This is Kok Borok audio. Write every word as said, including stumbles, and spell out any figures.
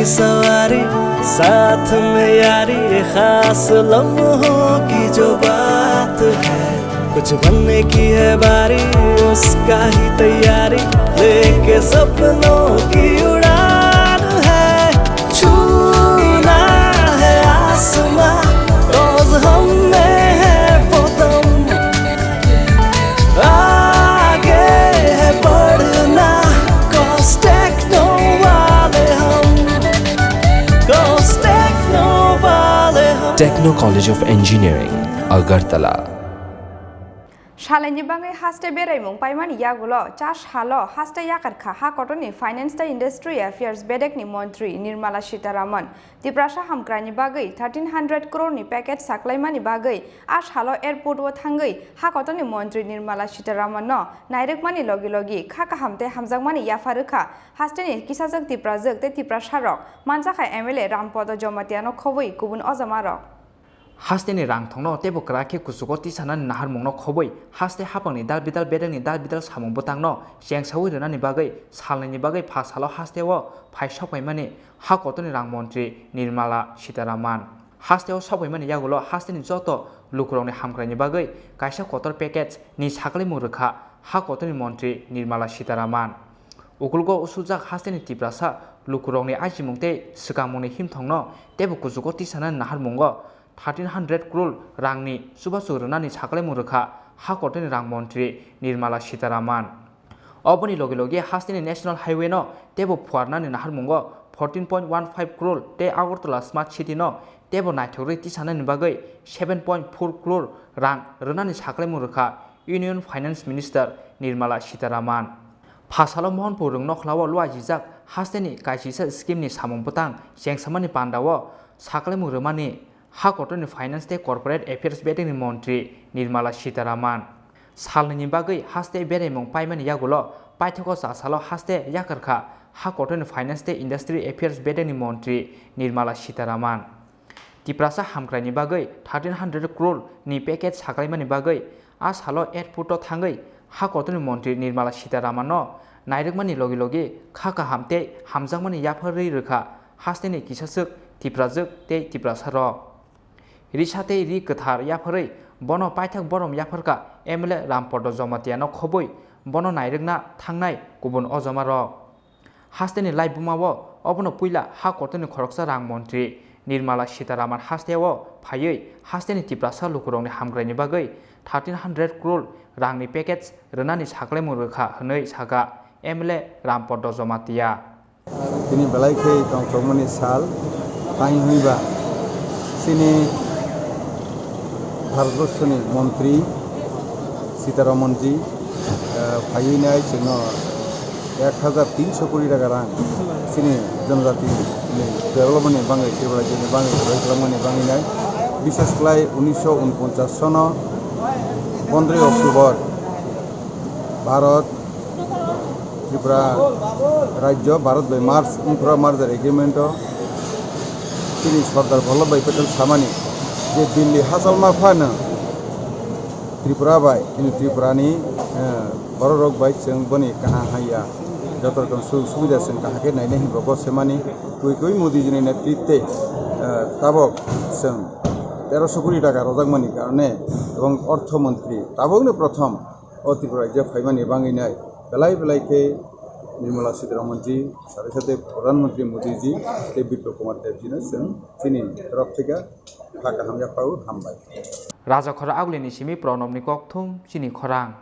सवारी, साथ में यारी, ये खास लम्हों की जो बात है, कुछ बनने की है बारी, उसका ही तैयारी, लेके सपनों की उड़ान है, छूना है आसमां, रोज हम में है वो दम, आगे है बढ़ना, Costek Techno वाले हम, Costek Techno वाले हम। Techno College of Engineering, Agartala. Salaini bagwi haste beraimung paimani yagulo cha salo haste yakarkha ha kotorni Finance tei Industry Affairs bedekni montri Nirmala Sitharaman. Tiprasa hamkraini bagwi thirteen hundred crore ni package saklaimani bagwi a salo airport o thangwi ha kotorni montri Nirmala Sitharaman no nairwkmani logi logi kha kaham tei hamjakmani yapharwkha hasteni kisajwk Tiprajwk tei Tiprasarok manjakha M L A Rampodo Jamatia no khobwi kubun ojamarok. Hasteni rang thongno teibo kwrak khe kuchugo tisanani naharmungno khobwi haste haphangni dal bidal bedekni dal bidal samung bwtangno chengsaui rwnani bagwi salnwini bagwi pha salo hasteo phai sokphaimani ha kotorni rang montri Nirmala Sitharaman. Hasteo sokphaimani yagulo hasteni joto lukurokni hamkraini bagwi kaisa kotor package ni saklaimung rwkha ha kotorni montri Nirmala Sitharaman. Ukulgo usuljak hasteni Tiprasa lukurokni ajimung tei swkangmungni himthongno teibo kuchugo tisanani naharmungo thirteen hundred crore rangni chubachu rwnani saklaimung rwkha ha kotorni rang montri Nirmala Sitharaman. Oboni logi logi hasteni National Highway no teibo phuarnani naharmungo fourteen point one five crore tei Agartala Smart City no teibo naithogwi tisanani bagwi seven point four crore rang rwnani saklaimung rwkha Union Finance Minister Nirmala Sitharaman. Phasalo Mohanpur rwng nokhlao luajijak hasteni kaisisa scheme ni samung bwtang chengsamani pandao saklaimung rwmani ha kotorni Finance tei Corporate Affairs bedekni montri Nirmala Sitharaman. Salnwini bagwi haste beraimung paimani yagulo paithago cha salo haste yakarkha ha kotorni Finance tei Industry Affairs bedekni montri Nirmala Sitharaman. Tiprasa hamkraini bagwi thirteen hundred crore ni package saklaimani bagwi a salo airport o thangwi ha kotorni montri Nirmala Sitharaman no nairwkmani logi logi kha kaham tei hamjakmani yapharwi rwkha hasteni kisaswk Tiprajwk tei Tiprasarok. Risa tei ri kwthar yapharwi bono paithak borom yapharkha M L A Rampodo Jamatia no khobwi bono nairwkna thangnai kubun ojamarok. Hasteni laibumao obono puila ha kotorni khoroksa rang montri Nirmala Sitharaman hasteo phaiwi hasteni Tiprasa lukurokni hamkraini bagwi thirteen hundred crore rangni package rwnani saklaimung rwkha hwnwi sakha M L A Rampodo Jamatia. Tini belai khe tongthokmani sal, tang hwnwi ba chini Bharatborsoni montri Sitaramanji, eh, phaiwi nai chwngno ek hajar tinso kori taka rang chini jonojati ni development ni bagwi, Tripura rajyo ni bagwi, roi kwlangmani bagwi nai, bishes khlai unisho unponchas sono pondroi October Bharat Tripura rajyo Bharat bai merge wngphuru merger agreement o chini Sardar Vallabhbhai Patel samani je Delhi hachalma phano Tripura bai, chini Tripura ni, eh, borok rok bai chwng boni kaham haiya joto rokom sujog subida chwng kaham khe nainai hinwi bo semani twi twi Modi ji ni netritwe, eh, tabok chwng teroso kori taka rojak mani karone ebong ortho montri tabok no prothom o Tripura rajyo phaimani bagwi nai belai belai khe Nirmala Sitharaman ji, sate sate Pradhan Mantri Modi ji tei Biplab Kumar Deb ji no chwng chini torop theke kha kaham yaphao hambai. Rajakhor Agulini simi Pranobni kokthum chini khorang.